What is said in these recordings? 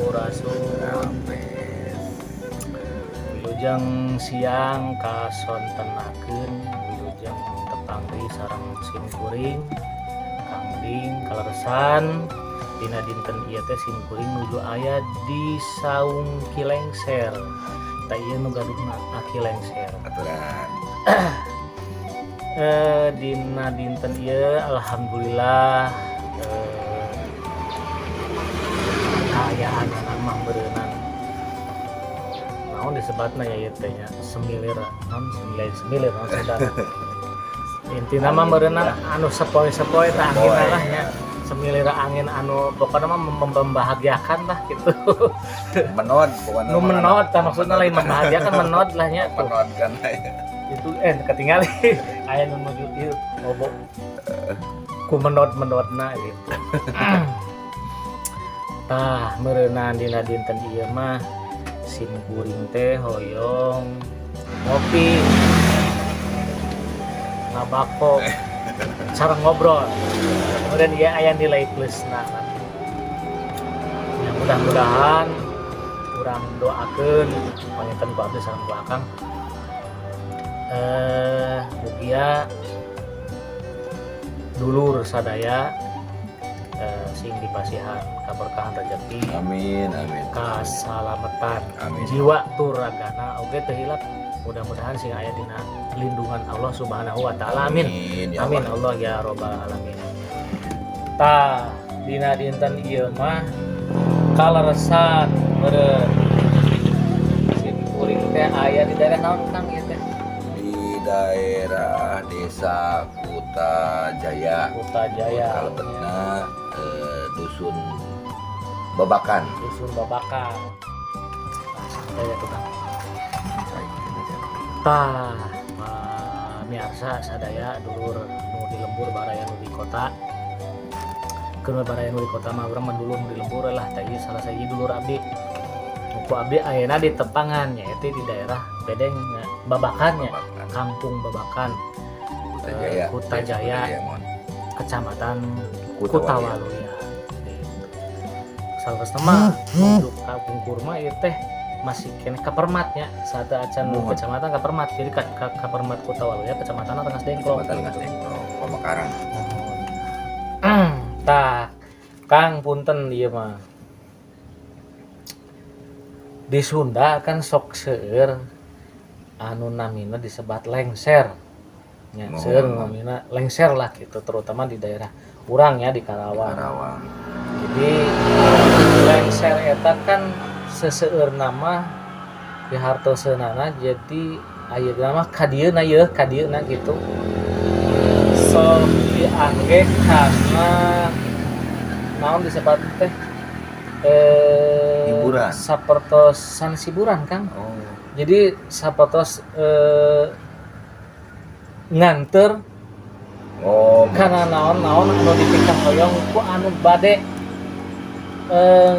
Sampurasun. Rampes. Wilujeng siang kasontenakeun, wilujeng tepang deui sareng sim kuring Kang Ding. Kaleresan dina dinten ieu teh sim kuring nuju aya di Saung Ki Lengser. Tah, ieu nu gaduhna Aki Lengser. Aturan. Dina dinten ieu alhamdulillah, kaayaan mah beureunan naon disebatna ya ieu teh nya, semilir naon, semilir semilir naon saudara. Intina mah meureunan anu sepoi-sepoi tah angin lah nya, semilir angin anu pokoknya mah membahagiakan lah gitu. Menod pokoknya. Nu menod tah, maksudna lain membahagiakan, menod lah nya tuh. Menod kan. Itu ketinggalan aya nu nuju ieu bobo ku menod-menodna gitu. Tah, meureunan dina dinten ieu mah sim kuring teh hoyong ngopi, ngabako sareng ngobrol, kemudian ieu aya nilai plusna ya. Mudah-mudahan urang doakeun panginten ku abdi sareng ku Akang, mugia dulur sadaya sing dipasihan kaberkahan rezeki, Amin, amin. Kasalamatan Amin. Jiwa tur ragana oge teu hilap, mudah-mudahan sing aya dina lindungan Allah Subhanahu wa taala, amin. Amin ya Amin Allah. Allah ya robbal alamin. Tah, dina dinten ieu mah kaleresan meureun sim kuring teh aya di daerah naon, Kang, ieu teh? Di daerah Desa Kutajaya. Kutajaya. Kalebetna Dusun Babakan. Dusun Babakan. Nah, ya tuh, Kang. Tah, pamiarsa sadaya, dulur nu di lembur, baraya nu di kota. Keun baraya nu di kota mah, urang mah dulur nu di lembur lah. Tah, ieu salah sahiji dulur abdi. Ku abdi ayeuna di tepangan, yaitu di daerah Bedeng nya, Babakan nya, Babakan. Kampung Babakan, Kutajaya. Kutajaya. Desa mohon. Kecamatan Kutawaluya. Kutawaluya. Gitu. Salah mah untuk kapungkur mah ieu teh masih keneh Kapermat nya, saat acan Mohon. Kecamatan Kapermat. Jadi ka Kapermat Kutawaluya, kecamatan Rengasdengklok. Kecamatan Rengasdengklok, Pamekaran. Tah, Kang, punten ieu mah. Di Sunda kan sok seueur anu namina disebat lengser. Nya, Mohon. seueur nu namina lengser lah gitu, terutama di daerah urang ya, di Di Karawang. Karawang. Jadi lengser eta kan seseueur nama di hartoseunana, jadi ayeuna mah kadieuna yeuh kadieuna gitu. Sok diangge karena naon disebat teh, Hiburan. Sapertos sanes hiburan, Kang. Oh. Jadi sapertos nganter Oh, karena naon-naon anu dipikahoyong ku anu bade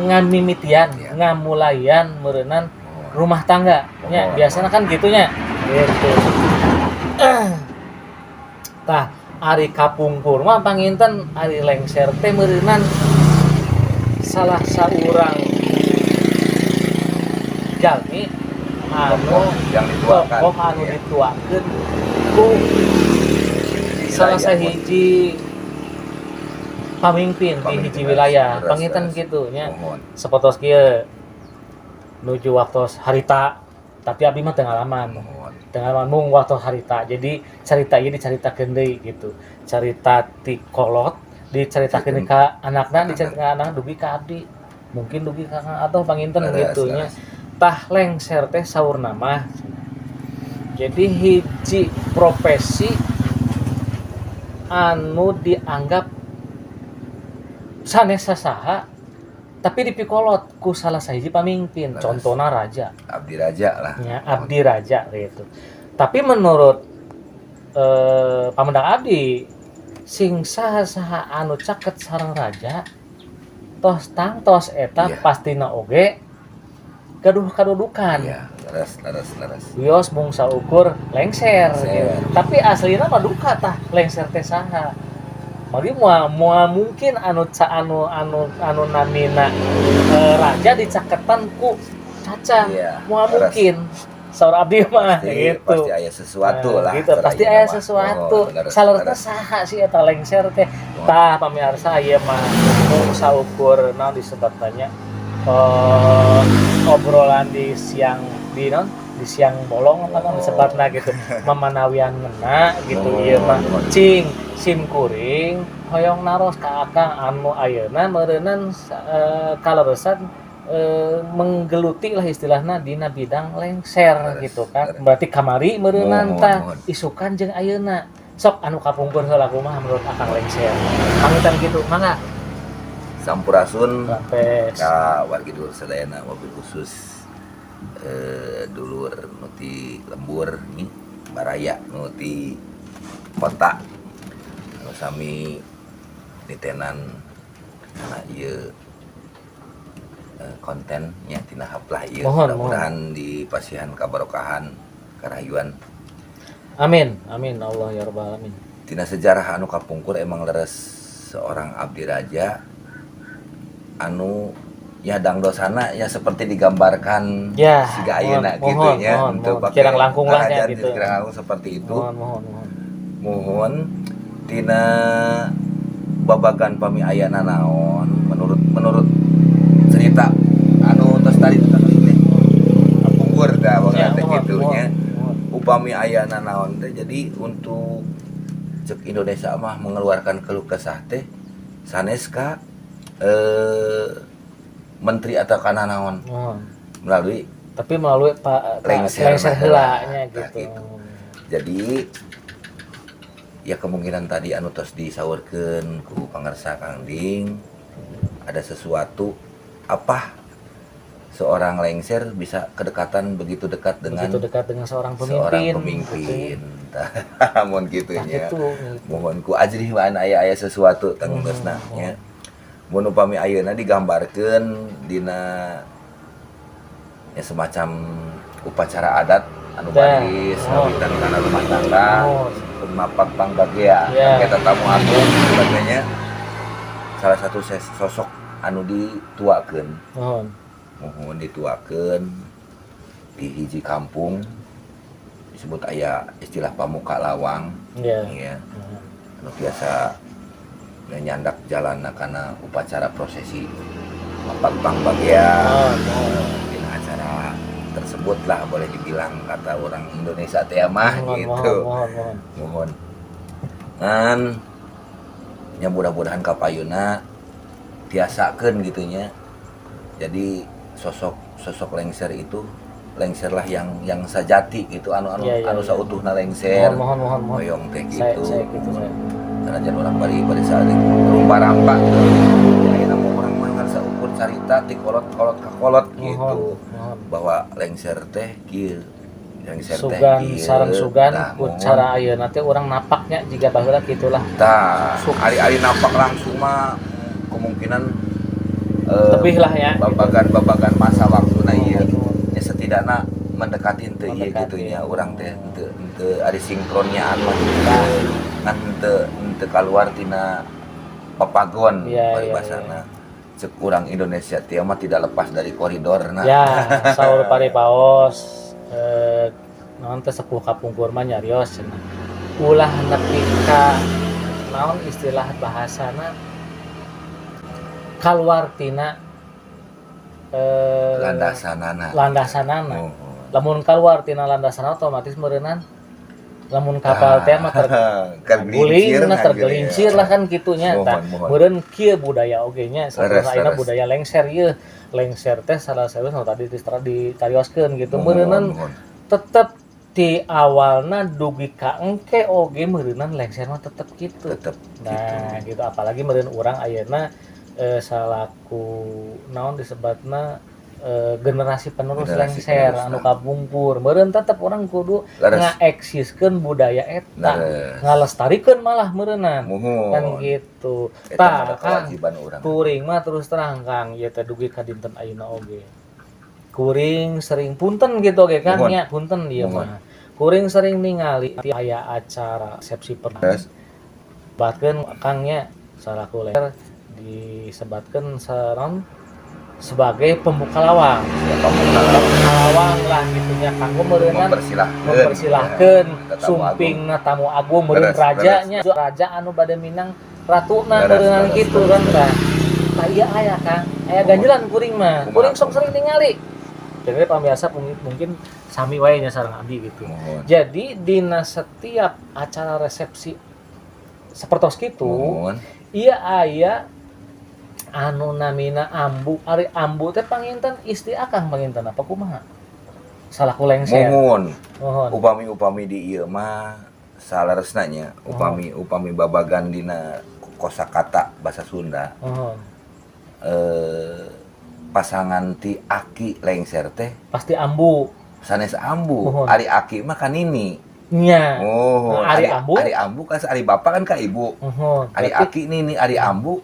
ngamimitian, ngamulayan meureunan rumah tangga nya. Mohon. Biasanya kan gitunya gitu. Tah, ari kapungkur mah panginten ari lengser teh meureunan salah saurang jalmi anu Tokoh yang dituakan. Tokoh anu dituakeun ku salah Wilayah. Sahiji pamimpin di Pamimpin, hiji wilayah, leres, panginten leres. Gitu nya. Mohon. Sapertos kieu nuju waktu harita, tapi abdi mah teu ngalaman. Mohon. Teu ngalaman mung waktu harita. Jadi carita ieu dicaritakeun deui gitu, carita ti kolot dicaritakeun ka anakna, dicaritakeun ka anak dugi ka abdi, mungkin dugi ka Kang atau panginten gitu nya. Tah, lengser teh saurna mah jadi hiji profesi anu dianggap sanes sasaha, tapi dipikolot ku salah sahiji pamimpin. Contohna raja. Abdi raja lah. Ya, abdi raja gitu. Tapi menurut pamendak abdi, sing saha-saha anu caket sareng raja tos tangtos eta pastina oge gaduh kadudukan. Iya, leres leres leres. Wios mung saukur lengser Lengser. Gitu. Tapi aslina mah duka. Tah, lengser teh saha? Mari moal moal mungkin anu ca anu anu anu namina raja dicaketan ku cacang. Moal mungkin. Saur abdi mah Pasti, gitu. pasti aya sesuatu Nah, lah. gitu, pasti Cara aya mah. sesuatu. Oh, leres, Saleresna leres. Saha sih eta lengser teh? Tah, pamirsa, ieu mah mung saukur naon disebatna nya, obrolan di siang di naon di siang bolong apa naon disebatna gitu, mamanawian ngena gitu. Ieu mah cing sim kuring hoyong naros ka akang anu ayeuna meureunan kaleresan menggeluti lah istilahna dina bidang lengser gitu kan. Berarti kamari meureunan tah isukan jeung ayeuna, sok anu kapungkur heula kumaha menurut akang lengser pangitan gitu, mangga. Sampurasun Rampes. Ka wargi dulur sadayana, wabil khusus dulur nu ti lembur nih, baraya nu ti kota anu sami nitenan kana ieu konten nya tina haplah ieu. Mohon, Mudah-mudahan dipasihan kabarokahan, karahayuan. Amin amin Allah ya rabbal alamin. Tina sejarah anu kapungkur emang leres seorang abdi raja anu ya dangdosana ya seperti digambarkan siga ayeuna gitu nya, untuk mohon. Pakai Kirang langkung lah nya kerajaan gitu. Kirang langkung seperti itu. Mohon mohon mohon. Mohon tina babagan pami ayana naon menurut menurut cerita anu tos tadi teh kapungkur tah teh kitu nya. Mohon. Upami ayana naon teh, jadi untuk cek Indonesia mah mengeluarkan keluh kesah teh sanes ka menteri atau kana naon melalui Tapi melalui pak lengser lengser heula. Heula nya Nah, gitu. Gitu. Jadi ya kemungkinan tadi anu tos disaurkeun ku pangersa Kang Ding, ada sesuatu apa seorang lengser bisa kedekatan begitu dekat dengan begitu dekat dengan seorang pemimpin. Seorang Gitu. Pemimpin. Mun kitu Tah nya. Gitu, gitu. Mohon ku ajrih waan aya-aya sesuatu tangtosna nya. Mun upami ayeuna digambarkeun dina ya semacam upacara adat anu baris ngawitan kana rumah tangga, mapak pangbagea, kita tamu agung sebagainya, salah satu sosok anu dituakeun, mohon dituakeun di hiji kampung disebut aya istilah pamuka lawang ya, anu biasa nyandak jalan karena upacara prosesi mapak pangbagea. Dina acara tersebut lah boleh dibilang kata orang Indonesia teh mah gitu. Mohon, mohon. Mohon ngan ya mudah-mudahan kapayuna tiasakeun gitu nya. Jadi sosok sosok lengser itu lengser lah yang sajati gitu, anu anu anu sautuhna lengser. Mohon, mohon, mohon, mohon. Hoyong teh Saya, gitu. Saya gitu saya. Sanajan orang bari bari saat rumpa-rampa gitu ya, ayeuna mah urang mah ngan saukur carita ti kolot-kolot ka kolot gitu Mohon. Bahwa lengser teh kieu, lengser teh Sugan kieu. Sareng sugan Tah, ku mohon. Cara ayeuna teh urang napaknya jiga baheula gitulah. Tah, ari-ari napak langsung mah kemungkinan Lebih lah ya. Babagan-babagan masa waktu na ieu Mohon. Ya setidaknya mendekati teu ieu Mendekati. Gitu nya, urang teh henteu henteu ari sinkronnya mah ngan henteu henteu kaluar tina papagon paribasana. Cek urang Indonesia teh mah tidak lepas dari koridor nah. Ya, saur paripaos naon teh sepuh kapungkur mah nyarios cenah. Ulah nepi ka naon istilah bahasana kaluar tina Landasanana. Landasanana. Oh. Lamun keluar tina landasan otomatis meureunan lamun kapal teh mah tergelincir guling nah, tergelincir lah kan gitunya. Mohon, Tah, mohon. meureun kieu budaya oge nya Leres, salah leres. Budaya lengser ieu, lengser teh salah satu nu tadi ditarioskeun gitu meureunan Mohon, mohon. Tetep di awalna dugi ka engke oge meureunan lengser mah tetep gitu. Tetep. Nah, gitu, apalagi meureun urang ayeuna salaku naon disebatna generasi penerus Generasi lengser penerus, anu nah. kapungkur meureun tetep urang kudu ngaeksiskeun budaya eta, ngalestarikeun malah meureunan Mohon. Kan gitu. Eta Tah, mah Kang, kewajiban urang. Kuring mah terus terang, Kang, ieu teh dugi ka dinten ayeuna oge kuring sering, punten gitu oge Kang. Mohon. Nya punten ieu Mohon. mah kuring sering ningali aya acara resepsi pernikahan. Bahkan Kang nya salaku lengser disebatkan saron sebagai pembuka lawang. Ya, pembuka lawang. Pembuka lawang lah gitu nya, kanggo meureunnan mempersilahkeun mempersilahkeun ya, tetamu sumpingna tamu agung meureun rajanya, raja anu bade minang ratuna meureunnan kitu kan tah. Tah ieu aya, Kang, aya ganjelan kuring mah. Kumaha, Kuring sok kumaha? Sering ningali. Jadi pamiarsa mungkin sami wae nya sareng abdi gitu. Muhun. Jadi dina setiap acara resepsi sapertos kitu, ieu aya anu namina ambu. Ari ambu teh panginten istri Akang panginten apa kumaha? Salaku lengser. Muhun. Muhun. Upami-upami di ieu mah saleresna nya, upami upami babagan dina kosakata bahasa Sunda, pasangan ti aki lengser teh Pasti ambu. Sanes ambu. Muhun. Ari aki mah kan nini. Nya. Oh, Nah, ari ambu? Ari ambu kan ari bapak kan ka ibu. Muhun. Ari Berarti, aki nini, ari ambu.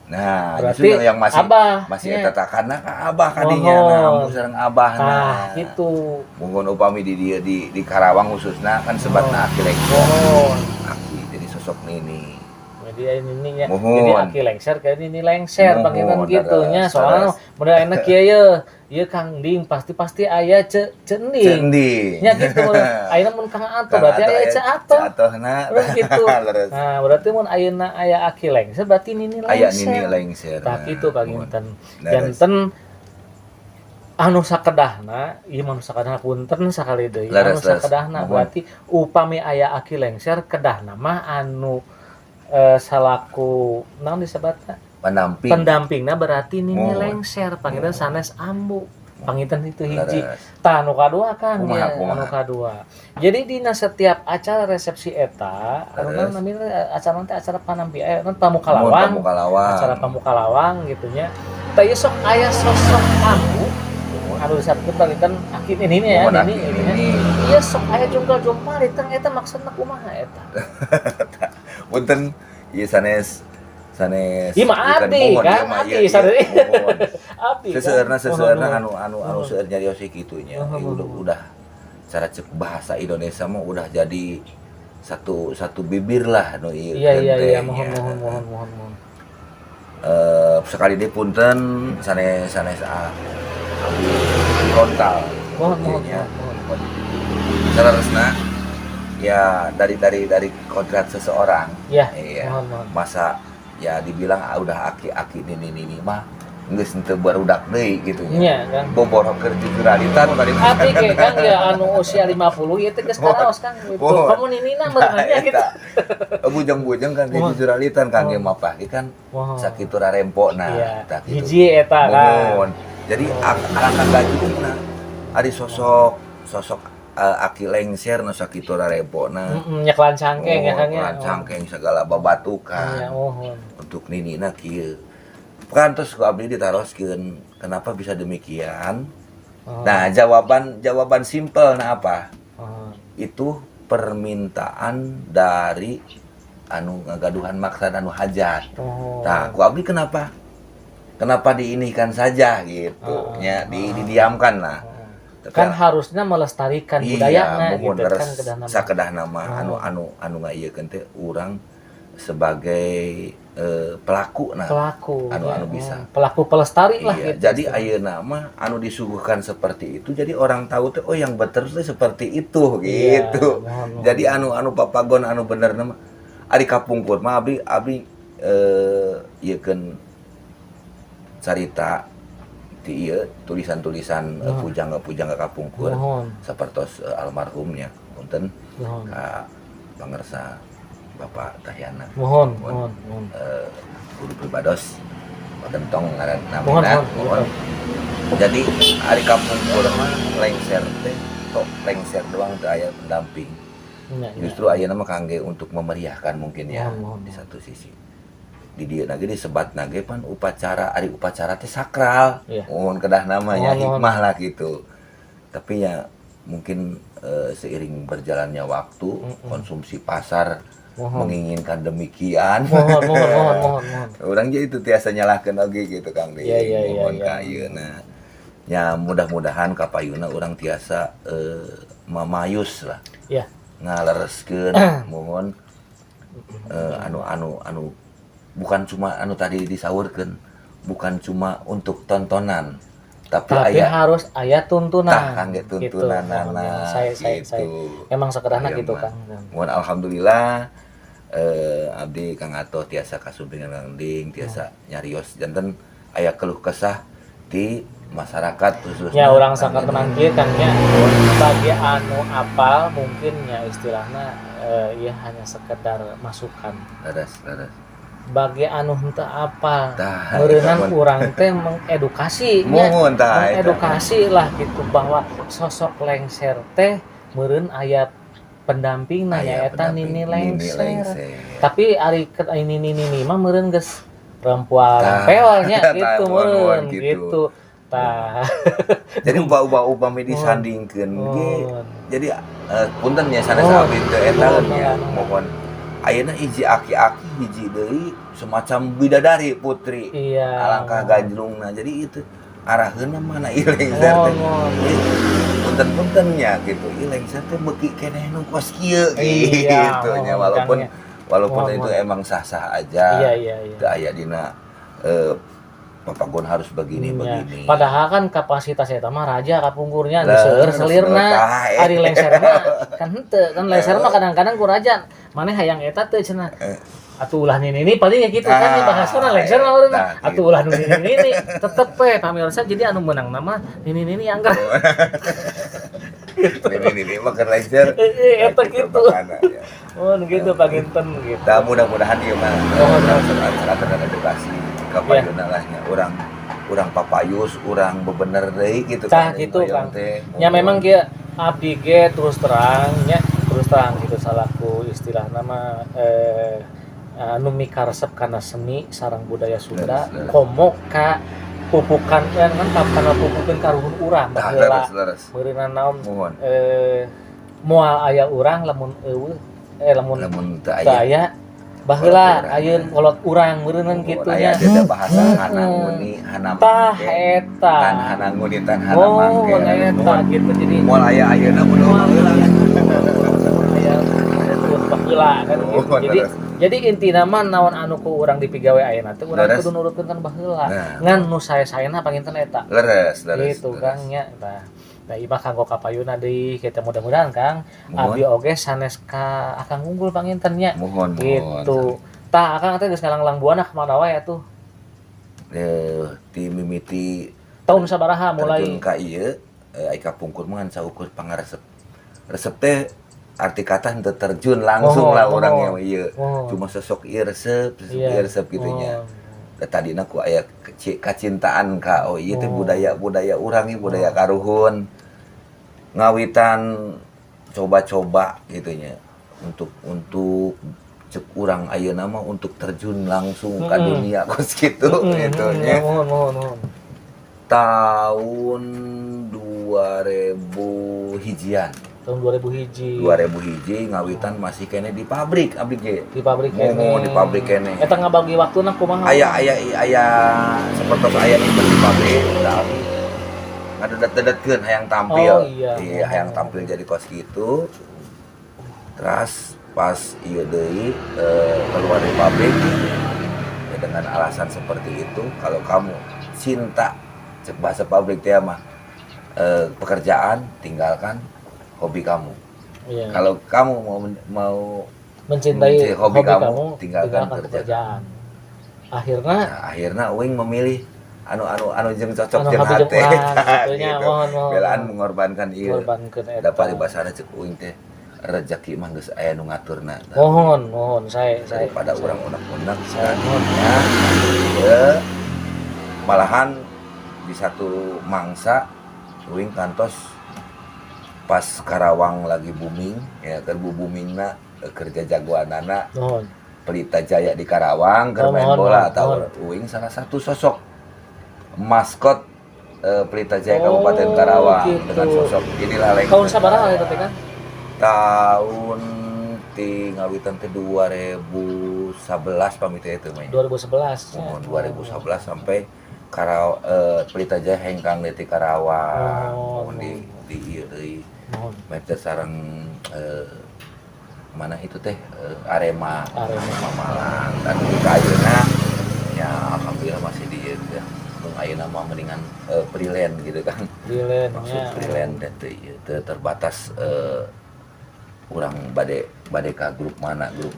Nah, berarti justru yang masih abah. Masih nya. Eta takana ka abah kadinya, nah ambu sareng abah Tah, nah. gitu. Mungkin upami di dia di Karawang khususnya kan sebatna aki lengser. Muhun. Aki jadi sosok nini. Jadi ini nya. Muhun. Jadi aki lengser kayak ini lengser Muhun, panginten gitu nya. Soalnya model enak kieu ye. Ieu Kang Ding pasti pasti aya ce Cending. Cendi. Nya gitu. Ayeuna mun Kang Ato berarti aya Ce Ato. Atohna. Terus gitu. Leres. Nah, berarti mun ayeuna aya aki lengser berarti nini Aya lengser. nini lengser. Tah kitu panginten. Leres. Janten anu sakedahna, ieu mah anu sakedahna, punten sakali deui. Anu Leres, leres. sakedahna Muhun. Berarti upami aya aki lengser kedahna mah anu salaku naon disebatna? Pendamping. Pendampingna berarti nini Muhun. Lengser panginten sanes ambu. Panginten itu hiji. Leres. Tah, anu kadua kan Kumaha, ya, kumaha? Anu kadua. Jadi dina setiap acara resepsi eta, anu Leres. Namina acara teh acara panampi non pamuka Muhun, lawang, pamuka lawang. Acara pamuka lawang gitu nya. Tah ieu sok aya sosok ambu Muhun. Anu disebut panginten aki ini ya, Muhun, ini aki gitu nya. nini. Iya sok aya jungkal jumpal teng eta, maksudna kumaha eta? Punten ieu sanes sanes Ieu mah ieu abdi, muhun, kan? ieu mah, Abdi, ieu, ieu, sanes. Muhun. Abdi kan? Seseueurna seseueurna Muhun, anu anu anu Muhun. seueur nyarios kitu nya. Muhun, Ieu udah muhun. Udah cara cek bahasa Indonesia mah udah jadi satu satu bibir lah nu ieu Iya teh iya muhun nya. Muhun muhun muhun muhun. Sekali deui punten sanes sanes ah, abdi frontal. Muhun muhun Ieu nya. Muhun muhun. Saleresna ya dari kodrat seseorang. Iya. Muhun muhun. Masa ya dibilang ah, udah aki-aki nini nini mah geus henteu barudak deui gitu nya. Iya kan. Boboro keur jujuralitan tadi. Abdi ge kan ya anu usia 50 ieu teh geus karaos kan gitu. Muhun. Kamu ninina meureun gitu. Eta. Bujang-bujang kan Muhun. jujuralitan kan ge mapah ge kan Muhun. Sakitu rarempona. Iya. Tah kitu. Hiji eta kan. Muhun. Jadi alangkah gajungna ari sosok sosok aki lengser nu sakitu rarempona. Heeh, nya kelancangkeng ya kan ya. Cangkeng segala babatukan. Iya, muhun. Untuk ninina kieu. Kan terus ku abdi ditaroskeun, kenapa bisa demikian? Muhun. Nah, jawaban jawaban simpel nah apa? Muhun. Itu permintaan dari anu ngagaduhan maksad anu hajat. Muhun. Nah, ku abdi kenapa? Kenapa diinikan saja gitu, Ah, nya di, didiamkan lah. Tapi Kan harusnya melestarikan iya, budayana muhun gitu leres kan kedahna mah. Sakedahna mah anu Oh. anu anu ngaiekeun teh urang sebagai pelaku nah. Pelaku Anu ya. anu bisa. Pelaku pelestari lah Iya, gitu. jadi ayeuna mah anu disuguhkan seperti itu, jadi orang tahu tuh oh yang bener tuh seperti itu Iya, gitu. muhun, muhun. Jadi anu anu papagon anu bener mah ari kapungkur mah abdi abdi ieu keun carita ti ieu tulisan-tulisan pujangga-pujangga kapungkur Muhun, sapertos almarhumnya punten muhun. Ka pangersa Bapak Tahyana, Muhun, muhun, muhun. Guru pribados Pak Gentong ngaran Muhun, namina muhun, muhun. Jadi ari kapungkur mah lengser teh tok lengser doang teu aya pendamping. Iya, iya. Justru ayeuna mah kangge untuk memeriahkan mungkin ya Muhun, muhun, di muhun. Satu sisi di dieu nage disebat nage pan upacara ari upacara teh sakral. Muhun kedah namanya Muhun, muhun. hikmah lah gitu, tapi ya mungkin seiring berjalannya waktu konsumsi pasar menginginkan demikian. Muhun, muhun, muhun, muhun, muhun. Urang ge itu tiasa nyalahkeun oge gitu Kang Di. Iya, Muhun iya. ka ayeuna. Ya mudah-mudahan kapayuna urang tiasa mamayus lah. Ngalereskeun muhun Anu anu anu bukan cuma anu tadi disaurkeun, bukan cuma untuk tontonan, tapi, Tapi aya harus aya tuntunan. Tah, kangge Gitu. tuntunanana. Saya gitu. saya emang sakedahna Aya gitu, mah. Kang. Mohon alhamdulillah abdi Kang Ato tiasa kasumpingan Kang Ding, tiasa nyarios, janten aya keluh kesah di masyarakat khususnya. Ya, urang sangat tenang kieu, Kang, nya. Bagi anu apal mungkin ya istilahnya ya hanya sekedar masukan. Leres, leres. Bagi anu henteu apal, Tah, meureunan eta. Urang teh mengedukasi nya. Mohon tah eta. Mengedukasi lah gitu bahwa sosok lengser teh meureun aya pendampingna, Aya nyaeta pendamping, Nini Nini Lengser. Lengser. Tapi ari ini nini nini mah meureun geus perempuan Tah. peolnya Tah, gitu mohon, meureun mohon gitu. Gitu. Tah. Jadi ubah-ubah upami disandingkeun ge Mohon. Jadi punten nya, sanes Mohon. Abdi teu eta Mohon, nya, mohon. Mohon ayeuna hiji aki-aki, hiji deui semacam bidadari putri. Alangkah gajrungna, jadi itu araheunna mana ieu lengser teh. Mohon, mohon. Punten-punten nya gitu, ieu lengser teh beuki keneh nu kos kieu gitu nya, mohon, walaupun Kang, ya. walaupun Mohon, itu mohon. Emang sah-sah aja. Iya. Teu aya dina papagon harus begini begini. Padahal kan kapasitas eta mah raja kapungkurnya Lah, geus seueur selirna. tah, eh. Ari lengser mah kan henteu kan, lengser mah kadang-kadang ku raja maneh hayang eta teu cenah. Atuh ulah nini ini paling ya gitu kan ya bahasana lengser mah urang. Nah, Atuh gitu. Ulah nini nini tetep we pamirsa, jadi anu menang nama nini nini anggar. Ini mah keur lengser. Eta gitu. Makana, ya. Oh gitu, panginten gitu. Nah, mudah-mudahan ieu mah Mohon, serata dan edukasi ka payuna lah nya, urang urang papayus, urang bebener deui gitu Tah kan, gitu, hoyong Kang. teh. Ya memang kieu abdi ge terus terang nya, terus terang gitu salaku istilah nama anu mikaresep kana seni sareng budaya Sunda, Leres, leres. Komo ka pupukan kan kan kana pupukeun karuhun urang Tah, baheula. Leres, leres. Meureunna naon Mohon. Moal aya urang lamun euweuh lamun Lamun teu teu aya aya baheula kolot urang. Ayeun kolot urang meureunnan kitu Aya nya. ada bahasa hana nguni hana Tah mangke. eta. Tan hana nguni tan hana Oh, mangke. eta gitu, jadi Moal aya ayeuna mun baheula. Aya baheula kan gitu. Oh, Jadi leres. jadi intina mah naon anu ku urang dipigawe ayeuna teh urang Leres. Kudu nurutkeun kan baheula. Nah. Ngan nu sae-saena panginten eta. Leres, leres. Gitu leres. Kang nya. Tah. Nah, ieu mah kanggo kapayuna deui kita mudah-mudahan, Kang. Mohon. Abdi oge sanes ka Akang unggul panginten nya. Mohon, mohon. Gitu. Tah, Akang teh geus ngalanglang buana kemana wae atuh? Ti mimiti Tahun sabaraha mulai? Terjun ka ieu ai kapungkur mah ngan saukur pangaresep. Resep teh arti kata henteu terjun langsung Mohon, lah orangnya mohon. ieu. Mohon. Cuma sosok ieu resep, resep ieu resep gitu nya. Mohon. Da tadina ku aya kacintaan ka oh ieu teh Oh. budaya-budaya urang ieu, budaya karuhun. Ngawitan coba-coba gitu nya untuk cek urang ayeuna mah untuk terjun langsung ka dunia kos kitu gitu nya. Mohon, mohon, mohon. Tahun 2000 hijian. Tahun 2000 hiji. 2000 hiji ngawitan masih keneh di pabrik abdi ge. Di pabrik Mohon, keneh. di pabrik keneh. Eta ngabagi waktuna kumaha? Aya aya aya seperti aya event di pabrik, da abdi ngadedet-dedetkeun hayang tampil. Oh, iya. Iya, hayang tampil jadi kos gitu. Terus pas ieu deui keluar dari pabrik ya dengan alasan seperti itu, kalau kamu cinta, cek bahasa pabrik teh mah pekerjaan, tinggalkan hobi kamu. Kalau kamu mau mau mencintai mencintai hobi, hobi kamu, kamu, tinggalkan tinggalkan kerjaan. Pekerjaan. Akhirnya Nah, akhirnya uing memilih anu anu anu jeung cocok anu jeung hobi jeung hate urang, gitu nya. gitu. Mohon, mohon. Belaan mengorbankan ieu. Ngorbankeun eta. Da paribasana cek uing teh rezeki mah geus aya nu ngaturna. Mohon, mohon saya Daripada urang unek-unek Saya kan mohon. Ya, ya, malahan di satu mangsa uing kantos pas Karawang lagi booming ya, keur boomingna kerja jagoanana Mohon. Pelita Jaya di Karawang keur Oh, main mohon, bola mohon, atau mohon. uing salah satu sosok maskot Pelita Jaya Oh, Kabupaten Karawang gitu. dengan sosok inilah lagi. Tahun sabaraha eta teh kan? Tahun ti ngawitan teh 2011 pamit itu mah. 2011 ya. Mohon, 2011 sampai Pelita Jaya hengkang deui ti Karawang. Oh, Mohon di ieu deui. Mohon. Mete sareng Mana itu teh, Arema. Arema. Arema Malang dan di ayeuna ya alhamdulillah masih di ieu teh. Mun ayeuna mah mendingan freelance gitu kan. Freelance Maksud nya. Freelance dan teu ieu teu terbatas, urang bade bade ka grup mana nu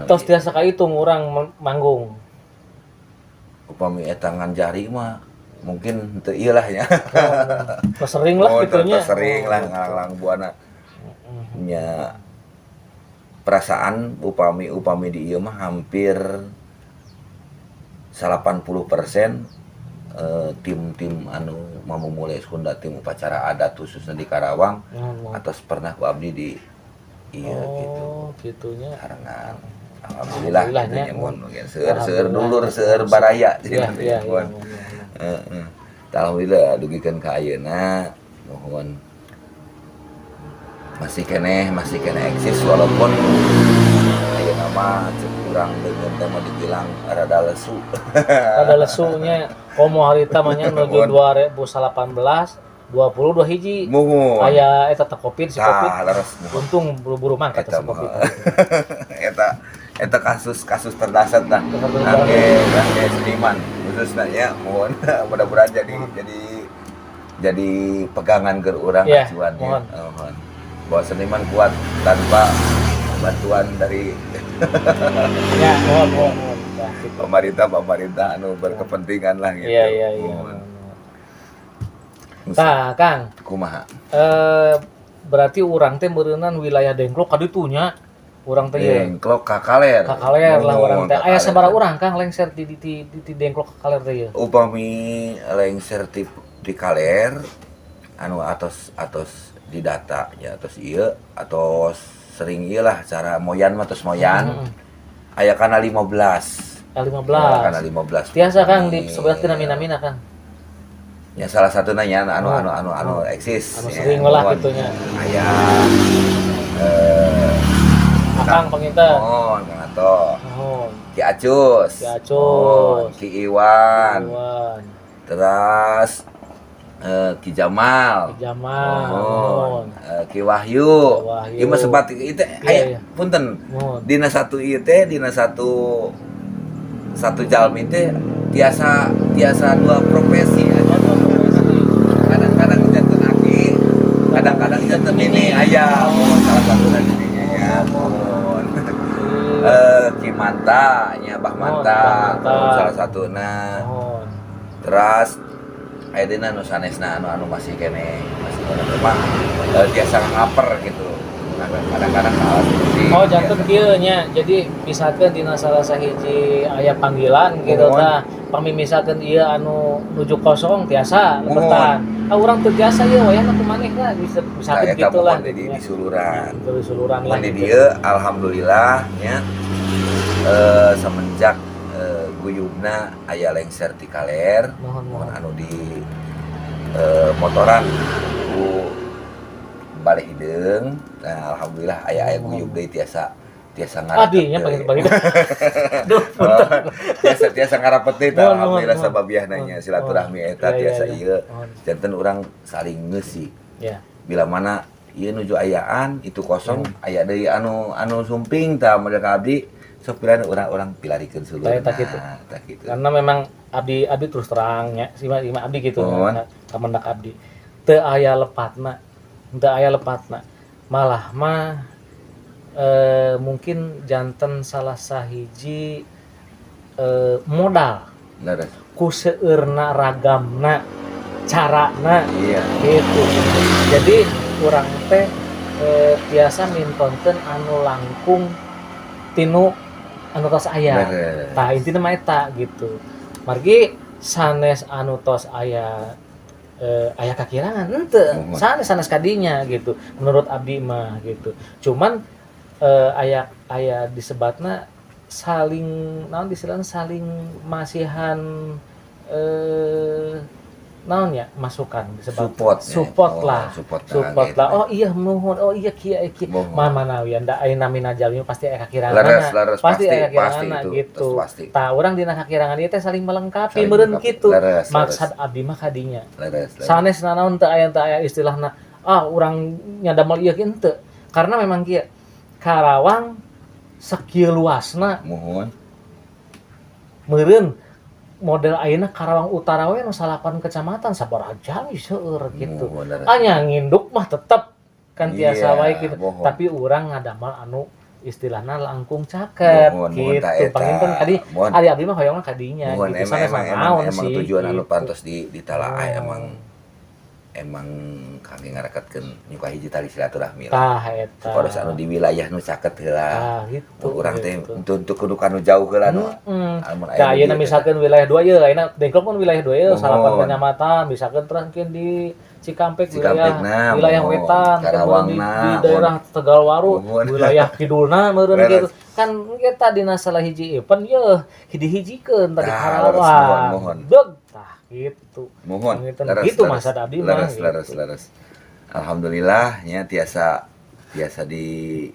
Tos ieu. tiasa kahitung urang manggung. Upami eta ngan jari mah mungkin teu ieu lah nya. Oh, sering lah Oh, gitu nya. teu sering lah Oh, gitu. Ngalanglang buana. Nya perasaan upami upami di ieu mah hampir 80% tim-tim anu mamumule Sunda, tim upacara adat khususnya di Karawang Nuhun, nuhun. Atau pernah ku abdi di iya gitu. Oh, gitunya. Sarengan alhamdulillah Alhamdulillah, gitu nya. Nya mun seueur seueur Alhamdulillah. Dulur seueur baraya. Iya, Mun. iya. Heeh. Alhamdulillah dugikeun ka ayeuna nuhun masih keneh eksis walaupun ayeuna mah cek urang deungeun teh mah dibilang rada lesu. Rada lesunya komo harita mah nya menuju 2018 20 dua hiji. Muhun. Aya eta teh Covid, si Covid. Tah, leres, muhun. Untung buru-buru mangkat Eta si Covid. Mah eta eta kasus kasus terdasar dah. Kasus terdasar. Oke, oke, seniman khususnya ya mohon mudah-mudahan jadi pegangan ke urang, acuan ya. Mohon. Mohon bahwa seniman kuat tanpa bantuan dari Ya, mohon mohon mohon. Nah, gitu. Pemerintah pemerintah anu berkepentingan lah gitu. Iya. Mohon. Tah, Kang, Kumaha? Berarti urang teh meureunan wilayah Dengklok ka ditu nya. Urang teh ye. Dengklok ka kaler. Ka kaler lah urang teh. Ka Aya kaler. sabaraha urang, Kang, lengser di Dengklok ka kaler teh ye? Upami lengser di kaler anu atos atos di data ya atos ieu atos sering ieu lah cara moyan mah tos moyan aya kana 15. Ya, Aya kana 15. 15. Tiasa, Kang, di sebelah tina mina-mina, Kang. Ya salah satu nya anu Oh. anu anu anu eksis Anu ya, sering lah mohon. Gitu nya. Aya Akang panginten. Mohon Kang Ato. Mohon. Ki Acus. Ki Acus. Mohon. Ki Iwan. Iwan. Terus Ki Jamal. Ki Jamal. Mohon. Mohon. Ki Wahyu. Ki Wahyu. Ieu mah sempat ieu teh Iya, aya iya. punten. Mohon. Dina satu ieu teh dina satu satu jalmi teh tiasa tiasa dua profesi aja. Oh, dua profesi. Kadang-kadang janten aki, kadang-kadang janten ini aya mohon salah satu jadinya ya. Mohon. Ki Manta nya Bah Mohon, Manta, Bah Manta. Mohon salah satuna. Mohon. Terus aya dina nu sanesna anu anu masih keneh mah tiasa ngaper gitu. Kadang-kadang salah seperti Oh, janten kieu nya. Jadi misalkan dina salah sahiji aya panggilan gitu Mohon. Tah. Pami misalkan ieu anu nuju kosong tiasa Mohon. lebetan. Ah, urang teu tiasa ieu wayahna ku manehna bisa misalkan Nah, eta gitu lah. mohon di suluran. Gitu di suluran lah. Mun di Gitu. dieu alhamdulillah nya semenjak guyubna aya lengser ti kaler Mohon mohon mohon. Anu di motoran ku Balai Hideung. Nah, alhamdulillah aya aya guyub deui tiasa tiasa Adi nya deui. panggil panggil. Duh, punten. Oh, tiasa tiasa ngarapet deui tah Mohon, mohon, alhamdulillah mohon. sababiahna nya Mohon, silaturahmi mohon. eta tiasa Iya. ieu Mohon. janten urang saling ngeusi bila mana ieu nuju ayaan itu kosong aya deui anu anu sumping tah model ka abdi sok pilihan urang-urang pilarikeun sulurna. Tah, eta kitu. Tah kitu. Karena memang abdi terus terang nya si ima abdi gitu Mohon. nya kamendak abdi teu aya lepatna, teu aya lepatna, malah mah mungkin janten salah sahiji modal ku seueurna ragamna carana gitu. Jadi urang teh tiasa mintonkeun anu langkung tinu anu tos aya. Tah, intina mah eta gitu. Margi sanes anu tos aya aya kakirangan henteu, Mohon. Sanes sanes kadinya gitu menurut abdi mah gitu. Cuman aya aya disebatna saling naon istilahna saling masihan naon ya masukan disebat Support ya. support Oh, lah. Support, nah, Support gitu. lah. Oh iya nuhun, oh iya kieu kieu. Mohon. Mah manawi da aya namina jalmi pasti aya kakirangan. Leres, leres, pasti pasti, aya pasti kakirangan itu, gitu. terus pasti. Tah, urang dina kakirangan ieu teh saling melengkapi Saling meureun melengkapi. kitu. Leres, Maksad abdi mah kadinya. Leres, leres. Sanes nanaon teu aya istilahna ah urang nyadamel ieu ki henteu. Karena memang kieu. Karawang sakieu luasna, meureun model ayeuna Karawang Utara we nu salapan kecamatan, sabaraha jam seueur gitu. Muhun, leres. Anya nginduk mah tetep kan tiasa wae gitu. Tapi urang ngadamal anu istilahna langkung caket Muhun, muhun, gitu. ta eta. Panginten kadi ari abdi mah hoyongna kadinya Muhun, gitu. emang Sanes emang emang naon emang sih, tujuan anu gitu. Pantos di ditalaah emang emang kangge ngareketkeun nyuka hiji tali silaturahmi lah. Tah eta. Supados anu di wilayah nu caket heula. Tah gitu. Urang teh gitu. Untuk kudu kanu jauh heula nu. Amun Tah aya ayeuna nu dieu. Misalkan wilayah 2 ye, ayeuna Dengklok kan wilayah 2 ye, salapan kecamatan, misalkan terus mungkin di Cikampek wilayah Cikampekna, wilayah wetan, kan Karawangna, di daerah Tegalwaru, wilayah kidulna meureun gitu. Kan kita dina salah hiji event ye dihijikeun tadi Tah, Karawang. Leres, muhun, muhun. Deg tah gitu. Muhun. Panginten Leres, gitu leres. Mas abdi mah Leres, gitu. Leres, leres. Alhamdulillah nya tiasa tiasa di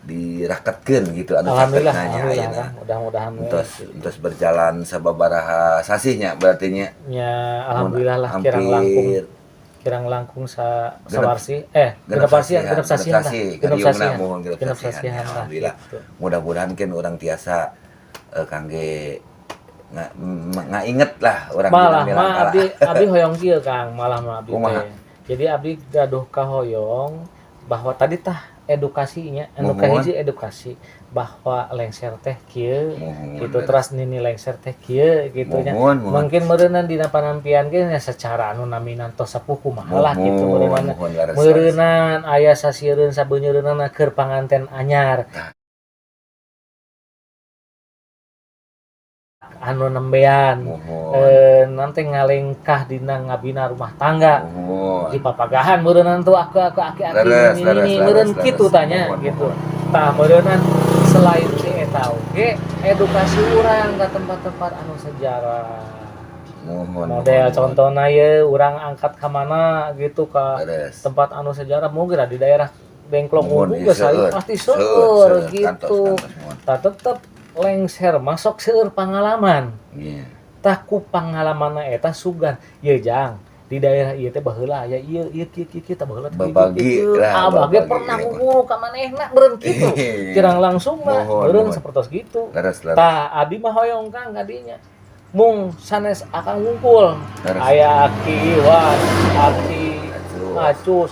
diraketkeun gitu anu Alhamdulillah, caketna nya alhamdulillah ayeuna. Kan. Mudah-mudahan we. Entos entos berjalan sababaraha sasihnya berarti nya. Ya alhamdulillah lah, kirang langkung kirang langkung sa sawarsi eh genep sasihan, genep sasihan lah, genep sasihan, mohon genep genep sasihan. Sasihan lah Alhamdulillah, gitu. Mudah-mudahan kan urang tiasa kangge ngainget lah urang Malah dina mah milangkala. Abdi abdi hoyong kieu, Kang, malah mah abdi Kumaha? teh. Jadi abdi gaduh kahoyong bahwa tadi tah edukasinya anu kahiji edukasi bahwa lengser teh kieu gitu, terus nini lengser teh kieu gitu nya. Muhun, muhun. Mungkin meureunnan dina panampian ge nya secara anu naminan tos sepuh kumaha lah gitu meureunnan. Muhun, leres, leres. Meureunnan aya sasiereun sabeunyereunana keur panganten anyar anu nembean nanti ngalengkah dina ngabina rumah tangga di papagahan meureunnan tuh aku aku aki-aki Leres, ini leres, ini leres, meureun leres. kitu tanya gitu. Tah meureunnan selain si eta oge edukasi urang ke tempat-tempat anu sejarah model contohna ye urang angkat ka mana gitu ke tempat anu sejarah, mungkin di daerah Dengklok unggul geus Seueur. pasti Seueur, seueur seueur. gitu. Kantos, kantos, muhun. Tah tetep lengser masuk seueur pangalaman. Tah ku pangalamanna eta sugan ye jang di daerah ieu teh baheula aya ieu ieu kieu kieu kieu, tah baheula teh kieu, Babagi kieu, kieu. lah, Abah ge babagi, pernah iya, nguguru ka manehna meureun kitu, kirang langsung mah meureun sapertos gitu. Leres, leres. Tah abdi mah hoyong, Kang, kadinya mung sanes akang wungkul, aya Aki Iwan, Aki Acus. Acus,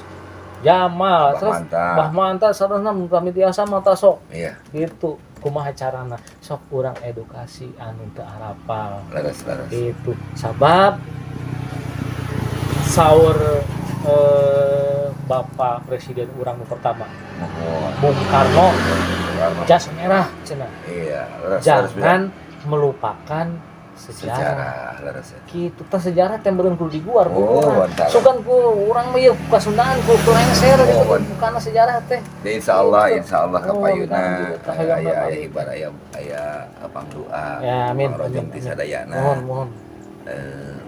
Jamal, Bah terus Manta. Bah Manta sareng kami tiasa mata sok gitu. Kumaha carana sok urang edukasi anu teu arapal Leres, leres. Itu sabab saur Bapak Presiden urang nu pertama, Bung Karno, Karno. Jas merah cenah, Iya, leres, leres. jangan melupakan sejarah, Sejarah, leres ya. Gitu tah sejarah teh meureun kudu diguar ku Oh, urang. mantap. Sugan ku urang mah ieu kasundaan ku lengser gitu, karena sejarah teh. Ya, insya Allah, Gitu. insya Allah Oh, kapayuna gitu. aya aya aya hibar, aya aya pangdoa. Ya, amin, Pangrojong amin, ti amin. sadayana. Mohon mohon.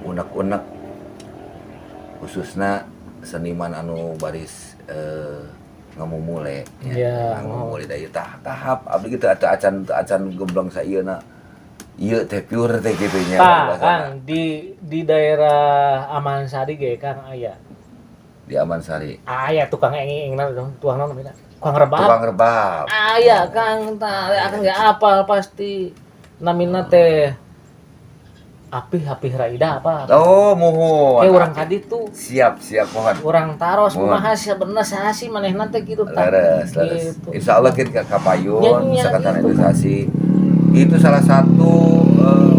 Unek-unek khususna seniman anu baris ngamumule nya. Ngamumule da ieu tah tahap abdi gitu atau acan acan gemblong saieuna ieu teh pure teh kitu nya Tah, bahasana. Kang, di daerah Amansari ge, Kang, aya. Di Amansari. Aya tukang eng-engna tukang naon namanya? Tukang rebab. Tukang rebab. Aya, Kang, tah akang ge apal pasti. Namina teh Apih Apih Raida apa? Oh, muhun. Kayak urang kadi tuh Siap, siap, mohon. Urang taros Mohon. kumaha sebenarnya saha sih manehna teh gitu tah. Leres, leres. Gitu. Insya Allah kita kapayun, Nya, nya, sekatan gitu. edukasi. Itu salah satu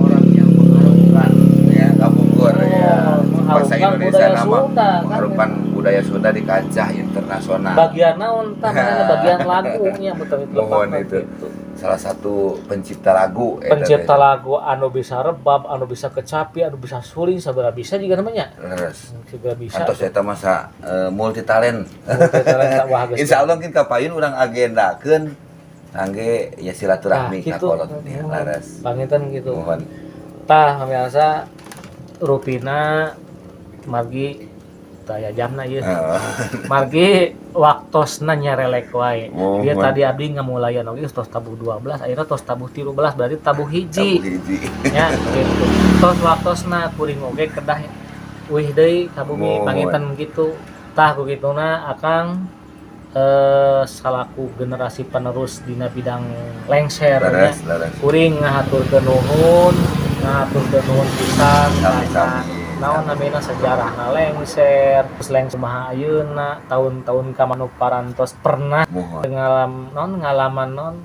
orang yang mengharumkan ya Kapungkur ya. Oh, Bahasa mengharumkan Indonesia budaya nama Sunda, kan, mengharumkan budaya Sunda di kancah internasional. Bagian naon tah manehna bagian lagunya betul itu Mohon lepat, itu. gitu. Salah satu pencipta lagu eta Pencipta teh. Lagu anu bisa rebab, anu bisa kecapi, anu bisa suling, sabaraha bisa juga namanya. Leres. Juga bisa. Atau saya masa multi talent. Multi-talent, wah, geus. Insya Allah mungkin kapayun urang agendakeun kangge ya silaturahmi Tah, ka gitu. kolot ya, leres. Panginten gitu. Mohon. Tah pemirsa, rutina margi taya jamna ieu. Margi waktosna nyarelek wae. Mohon. Dia tadi abdi ngamulayan oge tos tabuh 12, akhirnya tos tabuh 13, berarti tabuh hiji. Tabuh hiji. Ya gitu. Tos waktosna kuring oge kedah uih deui ka bumi. Mohon. Panginten gitu. Tah kugituna akang Salaku generasi penerus dina bidang lengser nya. Leres, leres. Kuring ngahaturkeun nuhun, ngahaturkeun nuhun pisan karena Sami-sami. Naon namina sejarahna lengser, terus lengser kumaha ayeuna, tahun-tahun ka manu parantos pernah ngalam non ngalaman non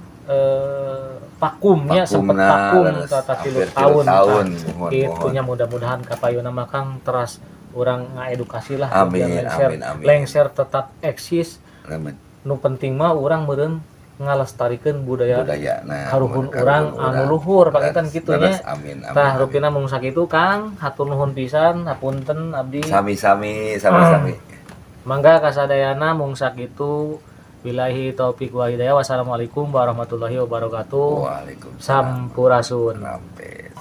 vakumnya, sempet Vakumna, vakum leres. tata 3 Hampir 3 tahun tahun, tah. Muhun, Kitu muhun. Nya, mudah-mudahan kapayuna mah, Kang, teras urang ngaedukasi lah Amin, biar lengser, amin, amin. Lengser tetap eksis. Amin. Nu penting mah urang meureun ngalestarikeun budaya Budaya, nah, karuhun karuhun urang anu luhur panginten kitu nya. Leres, amin, amin, Tah, amin. Rupina mung sakitu, Kang, hatur nuhun pisan, hapunten abdi. Sami-sami, sami-sami. Mangga kasadayana, mung sakitu. Billahi taufik wa hidayah. Wassalamualaikum warahmatullahi wabarakatuh. Waalaikumsalam. Sampurasun. Rampes.